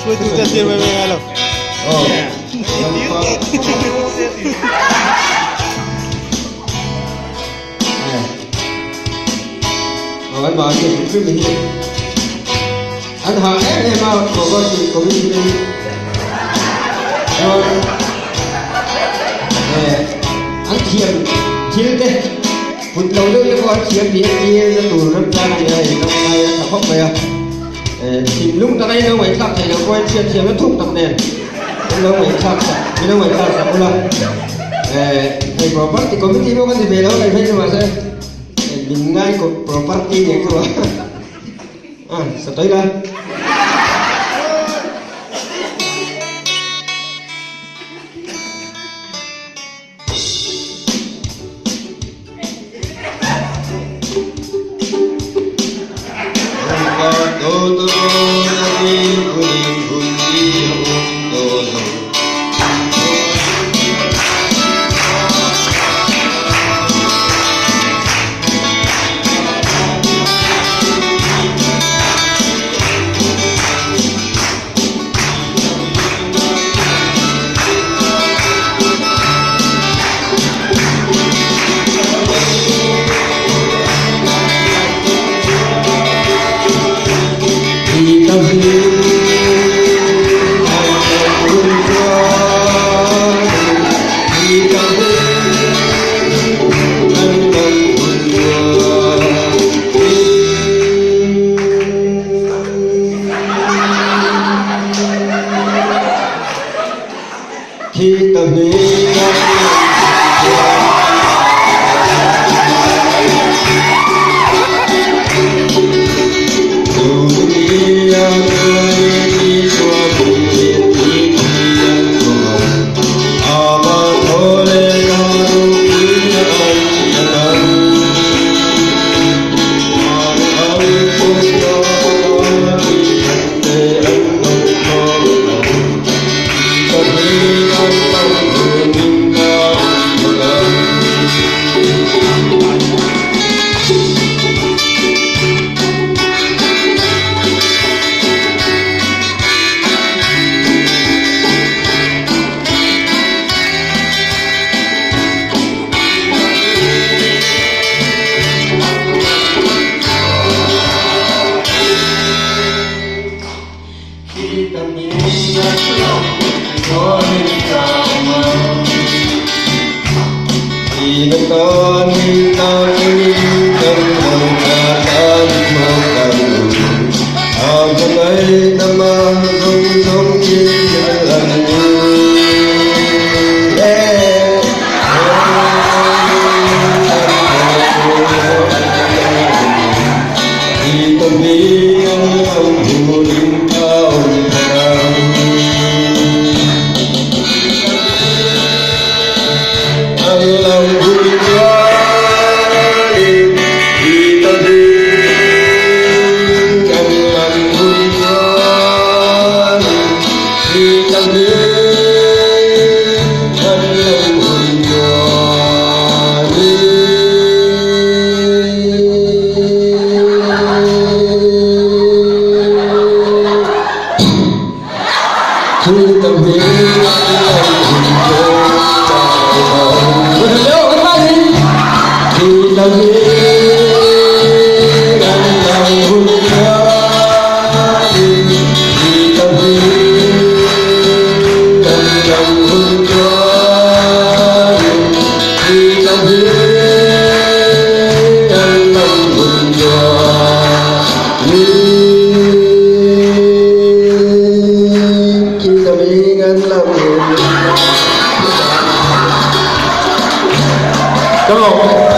Hruaitute a tir mai mai ngai lo. Aw. Aw an mahni hrim hrim hi an hah em em a property committee te hi chuan an thiam thil te kut lo deuh te pawh an thiam tih a tir na tur remchang a ni a in lo ngai a tha khawp mai a thinlung taka in lo ngaihthlak theih loh pawhin hriatthiamna thuk tak nen in lo ngaihthlak sak in lo ngaihthlak sak ula hei property committee pawh ka ni ve lo a ngaih phei chu mahse min ngai property nen chu a sa tawi la. Kan lawm.